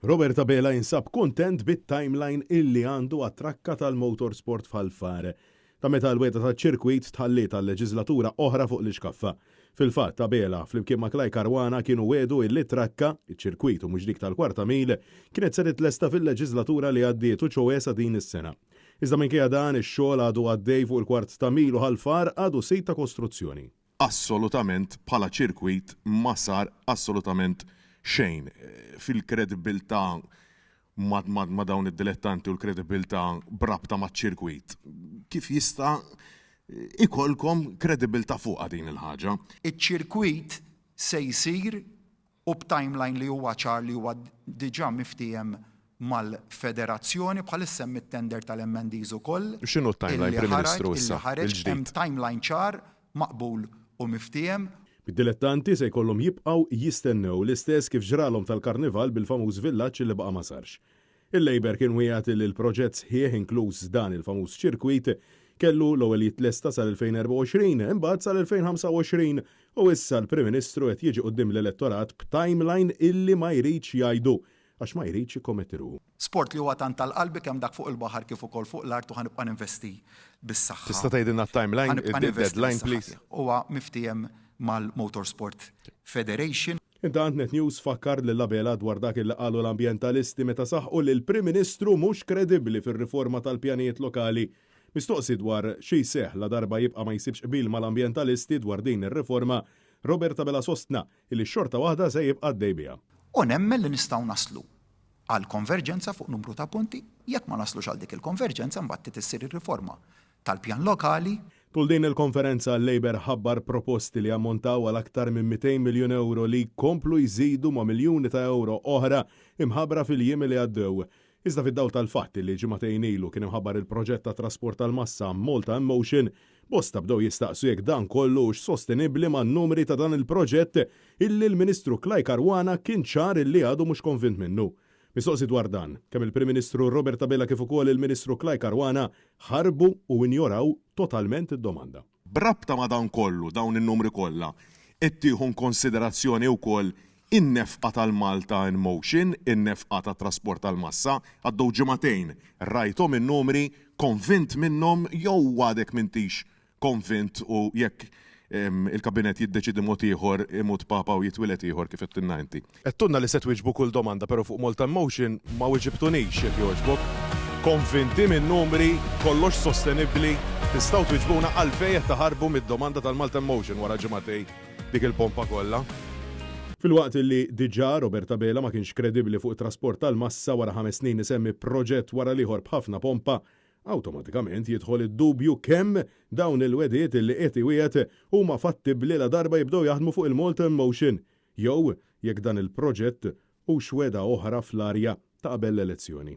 Robert Abela jinsab kuntent bit-timeline illi għandu għat-trakka tal-motorsport f'Ħal Far. Ta' meta l-wegħda taċ-ċirkwit tħalliet għal leġiżlatura oħra fuq l-ixkaffa. Fil-fatt, Abela, flimkien ma' Clyde Caruana kienu wiegħdu illi t-trakka, iċ-ċirkwit u mhux dik tal-kwarta mil, kienet se titlesta fil-leġiżlatura li għaddiet u ċoe sa din is-sena. Iżda minkejja dan, ix-xogħol għadu għaddej fuq il-kwart ta' mil u Ħal Far għadu sit ta' kostruzzjoni. Assolutament bħala ċirkwit ma sar assolutament xejn fil-kredibbiltà ma' dawn id-dilettanti u l-kredibbiltà b'rabta maċ-ċirkwit. Kif jista' ikollkom kredibbiltà fuqha din il-ħaġa? Iċ-ċirkwit se jsir u b'timeline li huwa ċar li huwa diġà miftiehem mal-Federazzjoni, bħalissa hemm it-tender tal-MNDs ukoll. X'inhu t-timeline, Prim Ministru, issa, il-ġdid? Hemm timeline ċar, maqbul u miftiehem. Id-dilettanti se jkollhom jibqgħu jistennew, l-istess kif ġralhom tal-Karnival bil-famuż villaġġ li baqa' ma sarx. Il-Labour kien wiegħed li l-proġett sħiħ inkluż dan il-famuż ċirkwit kellu l-ewwel jitlesta sal-2024, imbagħad sal-2025 u issa l-Prim Ministru qed jiġi quddiem l-elettorat b'timeline illi ma jridx jgħidu għax ma jridx jikkommetti ruħu. Sport li huwa tant għal qalbi kemm dak fuq il-baħar kif ukoll fuq l-art u ħa nibqa' ninvesti bis-saħħa. Tista' tgħidilna t-timeline, id-deadline please? Huwa miftiehem mal-Motorsport Federation. Intant Net News fakkar lil Abela dwar dak li qalu l-ambjentalisti meta saħqu li l-Prim Ministru mhux kredibbli fir-riforma tal-pjanijiet lokali. Mistoqsi dwar xi jseħħ ladarba jibqa' ma jsibx qbil mal-ambjentalisti dwar din ir-riforma, Robert Abela sostna li xorta waħda se jibqa' għaddej biha. U nemmen li nistgħu naslu għal konverġenza fuq numru ta' punti. Jekk ma naslux għal dik il-konverġenza mbagħad trid issir ir-riforma tal-pjan lokali. Tul din il-konferenza l-Labour ħabbar proposti li jammontaw għal aktar minn 200 miljun ewro li jkomplu jżidu ma' miljuni ta' ewro oħra imħabbra fil-jiem li għaddew. Iżda fid-dawl tal-fatt li ġimagħtejn ilu kien imħabbar il-proġett ta' trasport tal-massa Malta in Motion, bosta bdew jistaqsu jekk dan kollu hux sostenibbli man-numri ta' dan il-proġett illi l-Ministru Clyde Caruana kien ċar illi għadu mhux konvint minnu. Mistoqsi dwar dan, kemm il-Prim Ministru Robert Abela kif ukoll il-Ministru Clyde Caruana ħarbu u injoraw totalment id-domanda. B'rabta ma' dan kollu, dawn in-numri kollha, qed tieħu inkonsiderazzjoni wkoll in-nefqa tal-Malta in Motion, in-nefqa tat-trasport tal-massa? Għaddew ġimagħtejn, rajthom in-numri, konvint minnhom jew għadek m'intix konvint u jekk il-Kabinett jiddeċiedi mod ieħor, imut Papa u jitwieled ieħor kif għedtilna inti. Għedtulna li se twieġbu kull domanda pero fuq Malta in Motion ma wiġibtunix jekk jogħġbok. Konvinti min-numri, kollox sostenibbli, tistgħu twiġbuna għalfejn qed taħarbu mid-domanda tal-Malta in Motion wara ġimagħtejn dik il-pompa kollha? Filwaqt li diġà Robert Abela ma kienx kredibbli fuq it-trasport tal-massa wara ħames snin isemmi proġett wara l-ieħor b'ħafna pompa, Awtomatikament jidħol id-dubju kemm dawn il-wegħdiet li qiegħed iwiegħed huma fattibbli ladarba jibdew jaħdmu fuq il-Malta in Motion, jew jekk dan il-proġett hux wegħda oħra fl-arja ta' qabel l-elezzjoni.